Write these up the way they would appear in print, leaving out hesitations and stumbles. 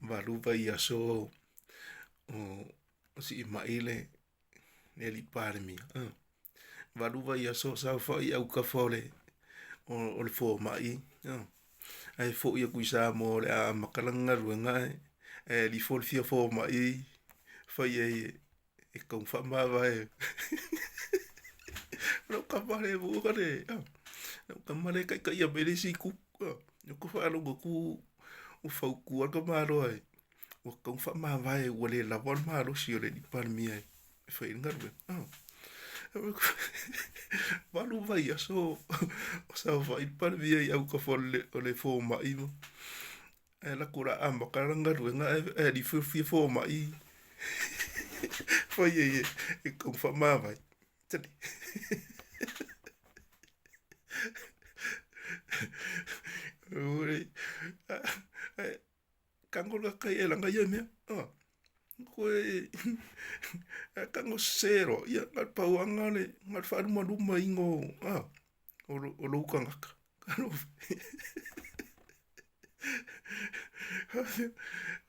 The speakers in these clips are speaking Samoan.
Valu vaiaso o siimai le alii Palemia. Valu vaiaso o saofai i autafa o le fomai, ae foi atu i Samoa o le a amata lana galuega ae alu ifo le fia fomai fai i ai e tatau ona faamavae. O lau tama lea lau tama lea e taitaia mai le isi itu. Ou te faalogo atu ua fautua le tamaloa ua tatau ona faamavae ua le lava le malosi o le alii Palemia e fai ai le galuega. 8 vaiaso o saofai le Palemia i autafa o le fomai ma ae alu atu o le a amata lana galuega ae alu ifo le fia fomai fai ai e tatau ona faamavae. Tago le kai e langa ia mea. Koe tago sese loa, ia na o le pau lava lena o le na o le faalumalumaina o lou tagata.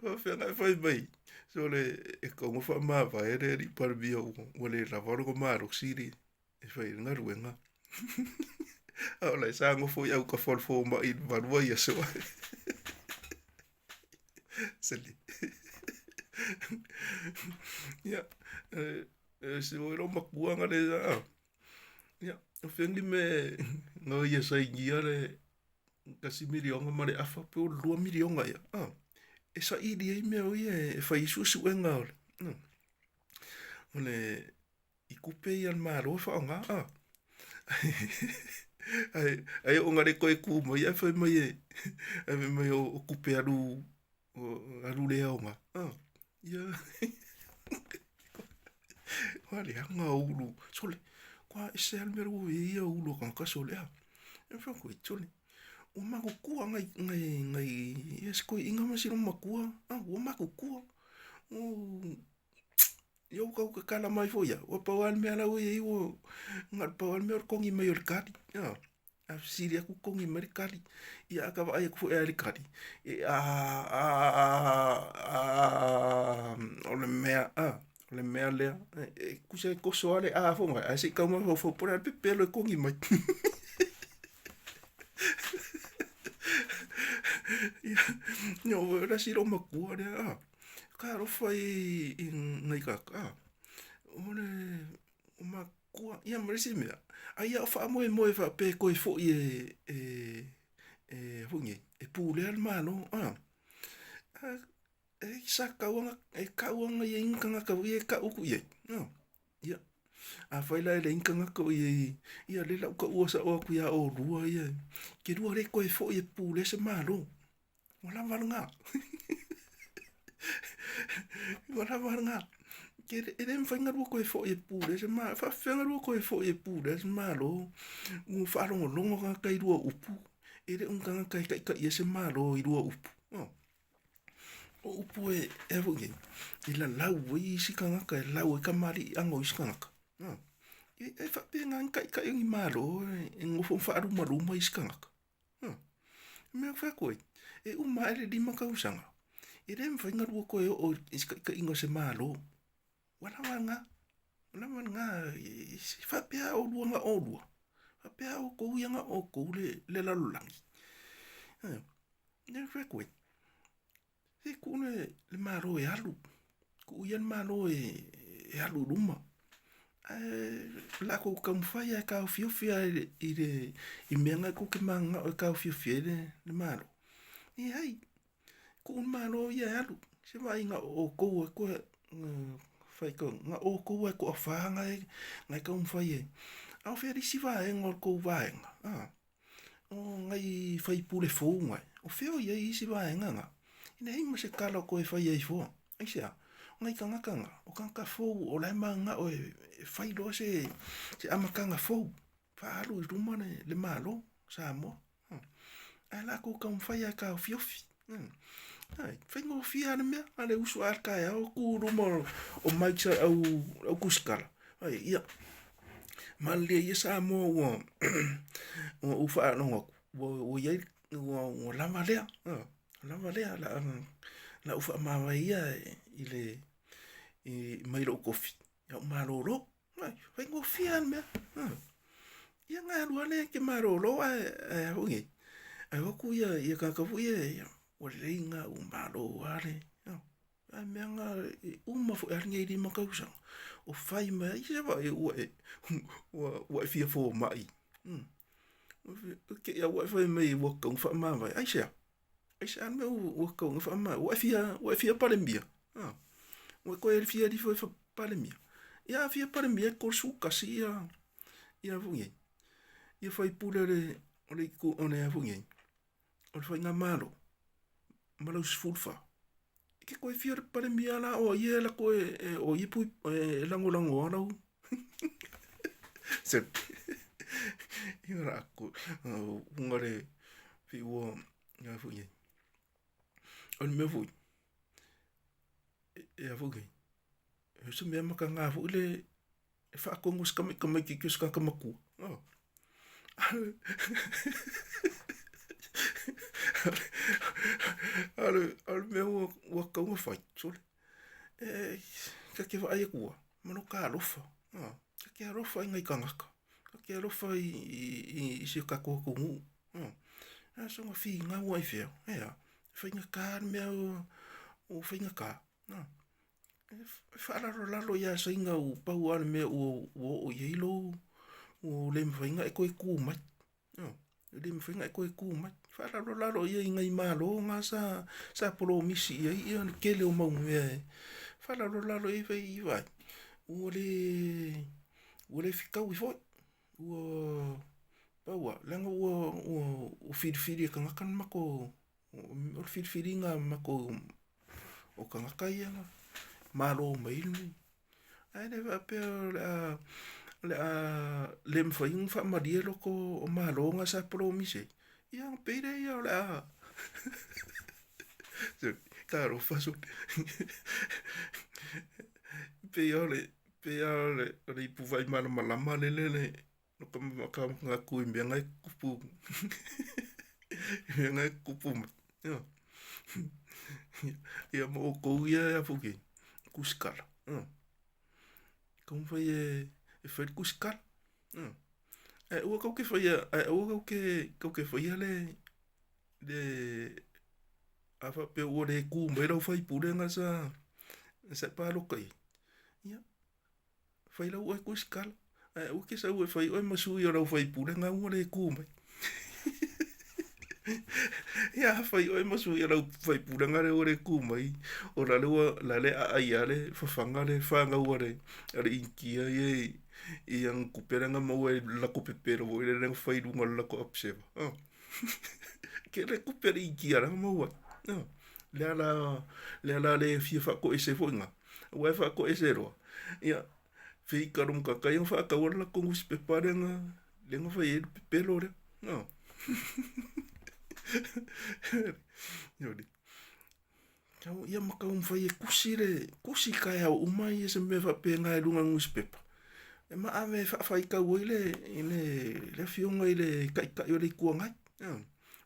Faapefea ona e fai mai, sole e tatau ona faamavae le alii Palemia ua le lava lona malosi e fai ai le galuega. A o la e sa nofo i autafa o le fomai i le 8 vaiaso. Seli. Ia, e se oi lou matua na le ia, o fea ni mea na ia sainia le $1 miliona ma le afa pe o le $2 miliona ea, e saili ai mea o ia e fai ai suesuega o le i tupe ia a le Malo e faaaoga a. Ae oo ina le toe tu mai ae fai mai e ae fai mai o tupe alu alu le aoga a. Ia ua leaga ulu sole ua ese lava le mea ua i ai ia ulu o tagata sole a. E fai atu ai sole ua matutua nai nai nai ia si toeaina ma si olomatua a ua matutua. Ia ua tau tatala mai foi au, ua pau lava le mea la ua i ai ua na o le pau lava le mea o le togi mai o le kali. A fesili atu togi mai le kali, ia a ta vaai atu foi lava i le kali, e a a a o le mea a, o le mea lea, e tusa e toso lava le a foi ae se i tau mafaufau po o le a le pepelo e togi mai. Ia, o le isi loomatua lea a. Talofa i nai tagata, o le makua, ia ma le isi mea, ai a o faamoemoe faapea e toe foi e foi nei, e pulea le Malo, a. E sa tatau lava e tau lava ona i ai ni tagata foi ia e tau atu i ai, Ia, afai la e leai ni tagata o i ai, ia lea o le a ou taua sao atu ia oulua ia, te lua le toe foi e pulea se Malo. Ua lava lena. Ua lava lena. E le mafai ona lua toe foi e pulea se Malo. E faapefea ona lua toe foi e pulea se Malo? Ua faalogologo tagata i lua upu, e le o ni tagata e taitaia se Malo i lua upu. O upu e foi nei, e lalau ai isi tagata, e lalau ai kamaliiaga o isi tagata. E faapena ni taitai o ni Malo e nonofo ma faalumaluma isi tagata. O le mea e fai atu ai, e uma ae le 5 tausaga, e le mafai ona lua toe oo i se taitaiga o se Malo. Ua lava lena, ua lava lena, e faapea lava oulua na o oulua, faapea lava outou ia na o outou le lalolagi. O le mea e fai atu ai, Se tuu le Malo e alu, tuu ia le Malo e alu i luma. Ae latou te taumafai lava e taofiofi lava i le i mea na tou te mananao e taofiofi ai le Malo. Leai, tuu le Malo ia e alu, se vaai na o outou e toe fai na o outou lava e toafa na e taumafai ai. A o fea le isi vaega o le tou vaega? O nai faipule fou nai, o fea o i ai isi vaega na? E leai ma se tala o toe fai ai fua. Aisea? O nai tagata na, o tagata fou o la e mananao e fai loa se amataga fou, faaalu i luma le Malo o Samoa. Ae latou taumafai lava e taofiofi. E faigofie lava le mea, na o le usu lava i le taeao tu i luma o mics a le au tusitala, ia, malilie ia Samoa ua ou faalogo atu ua i ai, ua lava lea, ua lava lea. le a ou faamavae ia i le i mai lou kofi, ia ou malolo. Ai, faigofie lava le mea. Ia na alu lava lea e te malolo ae ae a foi nei, ae o atu ia ia tagata foi ia ia ua lelei lena ua malo lava le. A mea na e uma foi lava lenei 5 tausaga o fai mai ai se vaai ua e ua e fia fomai. Te i lava ua e fai mai ua tatau ona faamavae. Aisea? Aisea le mea ua tatau ona faamavae? Ua e fia ua e fia Palemia? Ua e toe fia alu ifo e Palemia? Ia a fia Palemia e 31 ia ia foi nei ia faipule o le o le itu o le a foi nei o le faigamalo ma lau 14. E te toe fia Palemia la o ai e alu atu e o ai e lagolago lau se ia la ko unga le fi ua ia foi nei. O le mea foi e a foi nei. E se mea maka ngā foi le e faatonu e se tamaitiiti o se tagata matua. A o le mea ua tatau ona fai, sole, e ta te vaai atu lava ma lota alofa, ta te alofa i nai tagata, ta te alofa i si o tatou atunuu. A soona finau lava i fea, e a, e faigata le mea ua faigata. E faalalolalo ia Saina ua pau lava le mea ua oo i ai lou, ua le mafai ona e toe tu mai. Ioe, e le mafai ona e toe tu mai. Faalalolalo i ai i nai malo na sa polomisi i ai le tele o mau mea e faalalolalo i ai fai i vaai, ua le fetaui foi. Ua pau lava, leaga ua filifili e tagata le matou O le filifiliga a matou o tagata ia na malo mai ai ae le faapea o le a o le a le mafai ona faamalie lota o malo na sa polomisi ai, ia ona pei lea o le a Talofa sole. E pei lava o le ipuvai malamalama lele le No ka manatu i mea na e tutupu i mea na e tutupu mai. Ioe. Ia ma outou ia e a foi nei, tusitala. Ioe. Taumafai e fai le tusitala. Ioe. Ae aua tou te faia, ae aua tou te tou te faia le le a faapea ua le tu mai lau faipule na sa sa e palota i ai, ia Fai lau oe tusitala, ae aua e te sau e fai oe ma sui o lau faipule na ua le tu mai. Ia a fai oe ma sui o lau faipule na ua le tu mai, o la le ua la le aai lava le fafaga le fanau a le a le Initia ia i ana tupe lea na maua i le latou pepelo foi lea na fai i luga o le latou abseva. Tele tupe a le Initia la na maua ai. Lea la lea la le fia faatoese foi na. Aua e faatoese loa, ia, feika lo matata ia na faataua le latou nusipepa lea na, lea na fai ai le pepelo lea. No. Tau ia ma taumafai e tusi le, tusi taeao uma ia se mea faapena i luga o le nusipepa. E maave e faafaitau ai le, le, le afioga i le Taitai o le Itu Agai.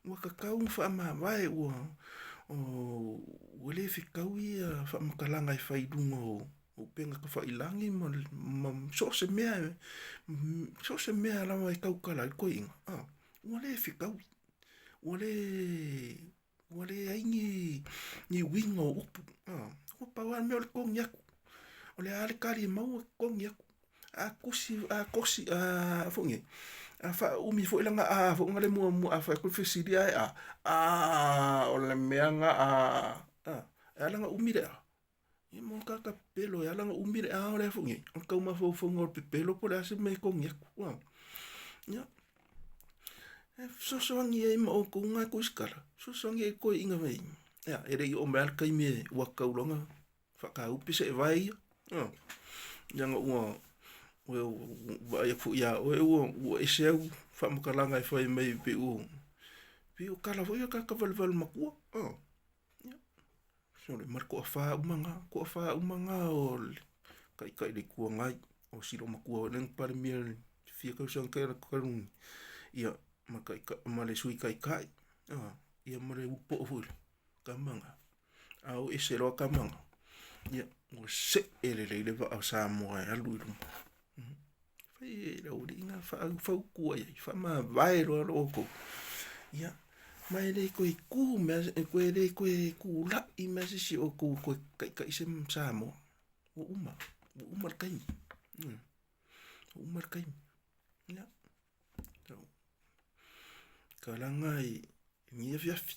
Ua tatau ona faamavae ua ua le fetaui ia faamatalaga e fai i luga o upega tafailagi ma ma so o se mea so o se mea lava e tautala ai le toeaina, ua le fetaui, ua le ua leai ni ni uiga o upu, ua pau lava le mea o le togi atu. O le a le tali e maua, togi atu. A tusi, a kosi, a foi nei, a faaumi foi lana a foi na le muamua, a fai atu le fesili ae a, a o le mea na a, a, e ala ona umi le a. Ia mo tagata pepelo e ala ona umi le a o le a foi nei, o le tau mafaufauga o le pepelo po o le a se mea e togi atu. Ia, e fesoasoani ai ma outou na tusitala, fesoasoani ai i toeaiina mai, ia, e le i oo mai lava le taimi ua tatau loa ona faataupe seevae ia. Leaga ua ua vaai atu foi ia oe ua ua ese au faamatalaga e fai mai pei ua pei o tala foi ia a tagata valevale matua. Ia, sole ma le toafa uma na, toafa uma na o le Taitai o le Itu Agai, o si loomatua foi lea na Palemia i le fia tausaga talu talu nei, ia ma le Taitai ma le Sui Taitai, ia ma le ulu po'o foi lea, tama na. A o ese loa kamaga, ia, ua see lelei le vaa o Samoa e alu i luma. Fai e le aualiiga faufautua i ai, faamavae loa lo outou. Ia, ma e le toe tu mea, e le toe tulai mea se isi o outou e toe taitai se Samoa. Ua uma, ua uma le taimi. Ua uma le taimi. Ia, talaga i lenei afiafi.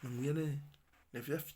Manuia le afiafi.